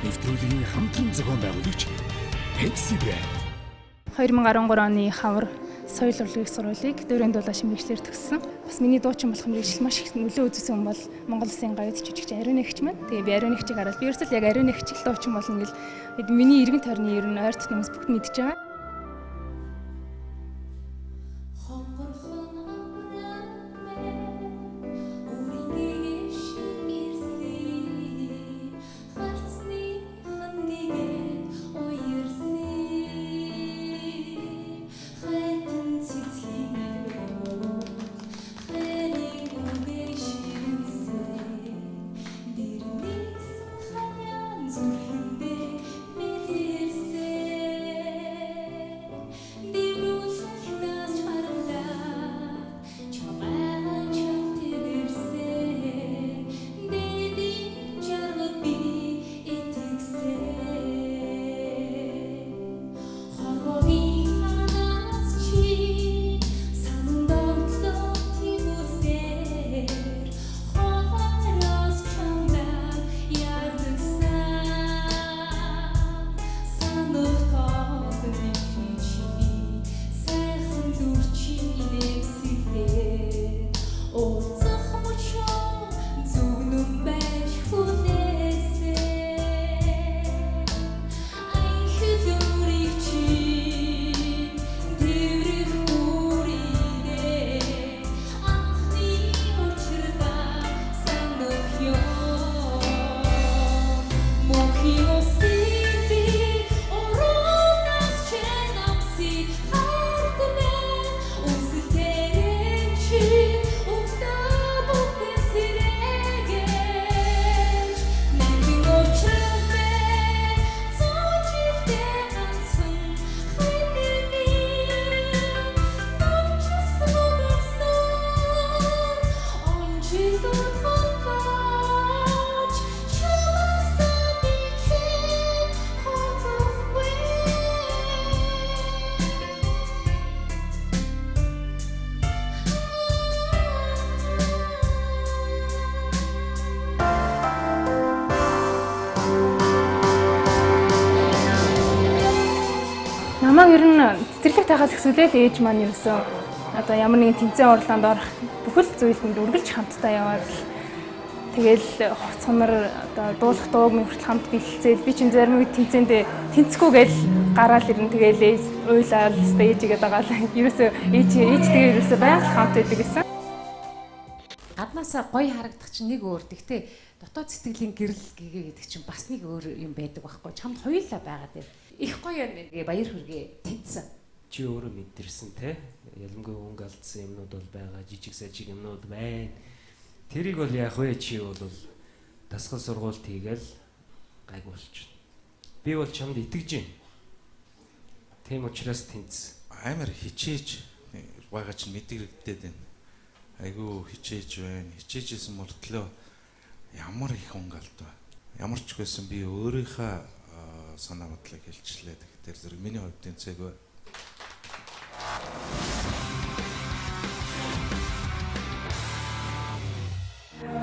Нэвтрүүлгийн хамтран зохион байгуулагч Pepsi брэнд. 2013 оны хавар соёл урлагийн сургуулийг дөрөв дулаа шимэглэлээр төгссөн. Бас миний дуучин болох мэргэжил маш их нөлөө үзүүлсэн хүн бол Монгол Улсын говьд жижигч Ариун нэгч маань. Тэгээ би Ариун нэгчийг хараад би ерөөсөө яг Ариун нэгч л дуучин болно гэл миний эргэн тойрны ер нь ойр дотны хүмүүс бүгд мэдж байгаа. Намайг ер нь цэцэрлэг тахаас ихсүүлээл ээж маань ерөөсөө одоо ямар нэгэн тэмцээн уралдаанд орох бүхэл зүйлэнд үргэлж хамтдаа яваад л тэгэл хувц хунар одоо дуулах дууг минь хүртэл хамт бэлтцээл би чинь зарим үед тэмцээндээ тэнцэхгүй гээл гараал ирнэ тэгэл ээж уйлаад ээжигээ дагаал ерөөсөө ээж ээжтэйгээ ерөөсөө байнга хамт байдаг гэсэн. Гаднаасаа гоё харагдах чинь нэг өөр. Тэгтээ дотоод сэтгэлийн гэрэл гэгээ гэдэг чинь бас нэг өөр юм байдаг байхгүй. Чамд хоёулаа байгаад байна. Их гоё юм гээ баяр хүргэе. Тэнцсэн. Чи өөрөө мэдэрсэн те. Ялангүй өнгө алдсан юмнууд бол байгаа, жижиг сажиг юмнууд байна. Тэрийг бол яах вэ? Чи бол дасгал сургуульд хийгээл гайгүй болчихно. Би бол чамд итгэж байна. Тийм учраас тэнцсэн. Амар хичээж байгаа чинь мэдрэгдээд байна. Айгүй хичээж байна. Хичээжсэн мөртлөө ямар их өнгө алдав. Ямар ч байсан би өөрийнхөө санаа бодлыг хэлчлээ. Тэгэхээр зэрэг миний хувьд тэнцээгүй.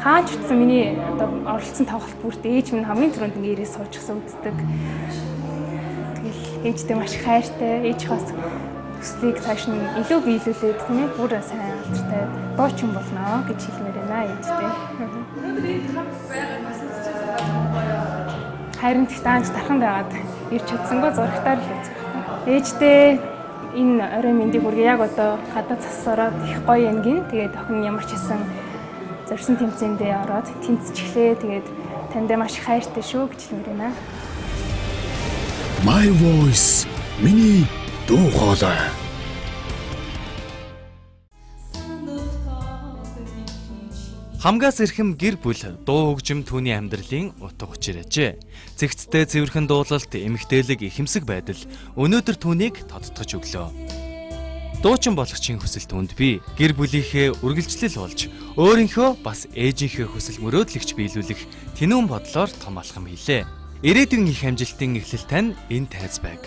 Хаач утсан миний одоо оролцсон тоглолт бүрт ээж минь хамгийн түрүүнд ингээ ирээ суучихсан үздэг. Тэгэл ээжтэй маш их хайртай. Ээжийнхээс төслийг цааш нь илүү биелүүлээд тийм ээ бүр сайн алдартай дуучин болно гэж хэлмээр байна ээжтэй. Өнөөдөр энд хамт байгаа бас үзчихсэн гоё. Харин тэг даанч тархан байгаад ирч чадсангүй зурагтаар л үзэх байна. Ээжтэй энэ орой мэндийг хүргэе. Яг одоо гадаа цас ороод их гоё юм гин. Тэгээд охин ямар ч хэсэн зорьсон тэмцээндээ ороод тэнцчихлээ. Тэгээд таньдаа маш их хайртай шүү гэж хэлмээр байна. My Voice миний дуу хоолой. Хамгаас эрхэм гэр бүл дуу хөгжим түүний амьдралын утга учир ажээ. Зэгцтэй цэвэрхэн дуулалт, эмэгтэйлэг ихэмсэг байдал өнөөдөр түүнийг тодтогч өглөө. Дуучин болох чин хүсэл түүнд бий. Гэр бүлийнхээ үргэлжлэл болж өөрийнхөө бас ээжийнхээ хүсэл мөрөөдлөгч биелүүлэх тэнүүн бодлоор том алхам хийлээ. Ирээдүйн их амжилтын эхлэл тань энэ тайз байг.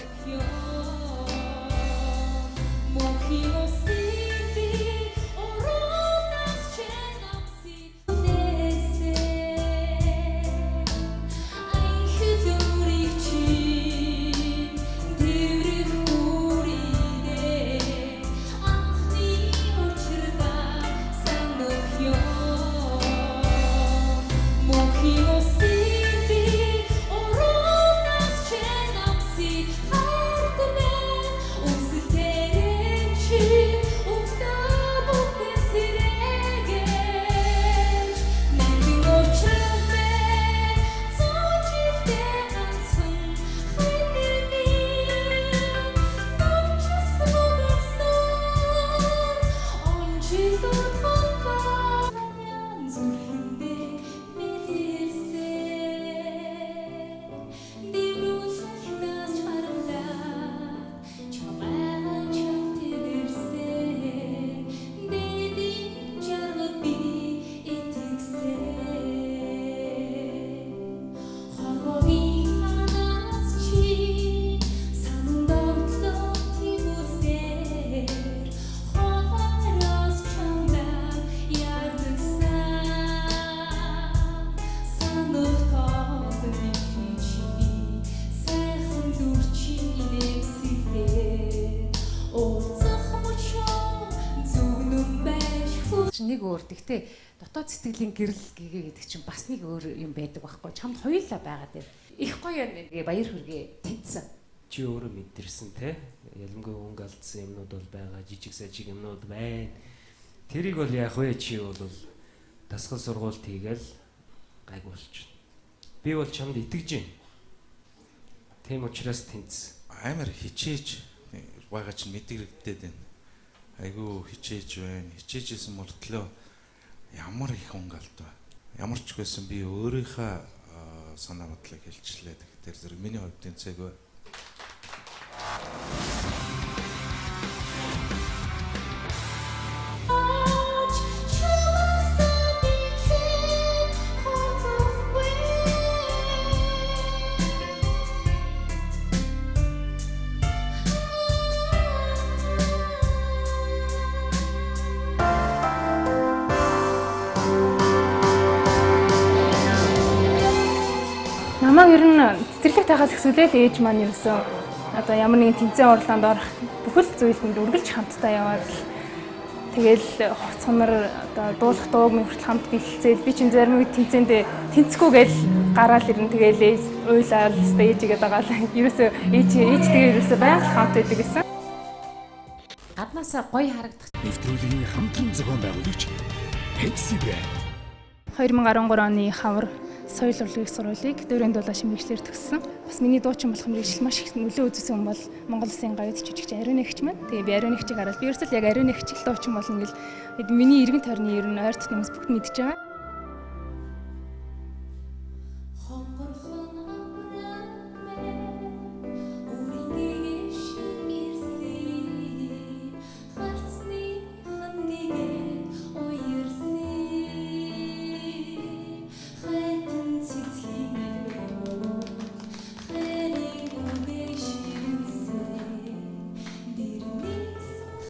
өөр. Тэгтээ дотоод сэтгэлийн гэрэл гэгээ гэдэг чинь бас нэг өөр юм байдаг байхгүй. Чамд хоёулаа байгаа дээр. Их гоё юм гээ баяр хүргэе. Тэнцсэн. Чи өөрөө мэдэрсэн те. Ялангуяа өнгө алдсан юмнууд бол байгаа, жижиг сажиг юмнууд байна. Тэрийг бол яах вэ чи бол дасгал сургуульд хийгээл гайгүй болчихно. Би бол чамд итгэж байна. Тийм учраас тэнцсэн. Амар хичээж байгаа чинь мэдрэгдээд байна. Айгүй хичээж байна. Хичээжсэн мөртлөө ямар их өнгө алдав. Ямар ч байсан би өөрийнхөө санаа бодлыг хэлчлээ. Тэр зэрэг миний хувьд тэнцээгүй. Намайг ер нь цэцэрлэг тахаас ихсүүлээл ээж маань ерөөсөө одоо ямар нэгэн тэмцээн уралдаанд орох бүхэл зүйлэнд үргэлж хамтдаа яваад л тэгэл хувц хунар одоо дуулах дууг минь хүртэл хамт бэлтцээл би чинь зарим үед тэмцээндээ тэнцэхгүй гээл гараал ирнэ тэгэл ээж уйлаад өстой ээжигээ дагаал ерөөсөө ээж ээжтэйгээ ерөөсөө байнга хамт байдаг гэсэн. Гаднаасаа гоё харагдах. Нэвтрүүлгийн хамтран зохион байгуулагч Pepsi брэнд. 2013 оны хавар соёл урлагийн сургуулийг дөрөв дулаа шимэглэлээр төгссөн. Бас миний дуучин болох мэргэжил маш их нөлөө үзүүлсэн хүн бол Монгол Улсын говьд жижигч Ариун нэгч маань. Тэгээ би Ариун нэгчийг хараад би ерөөсөө яг Ариун нэгч л дуучин болно гэл миний эргэн тойрны ер нь ойр дотны хүмүүс бүгд мэдж байгаа.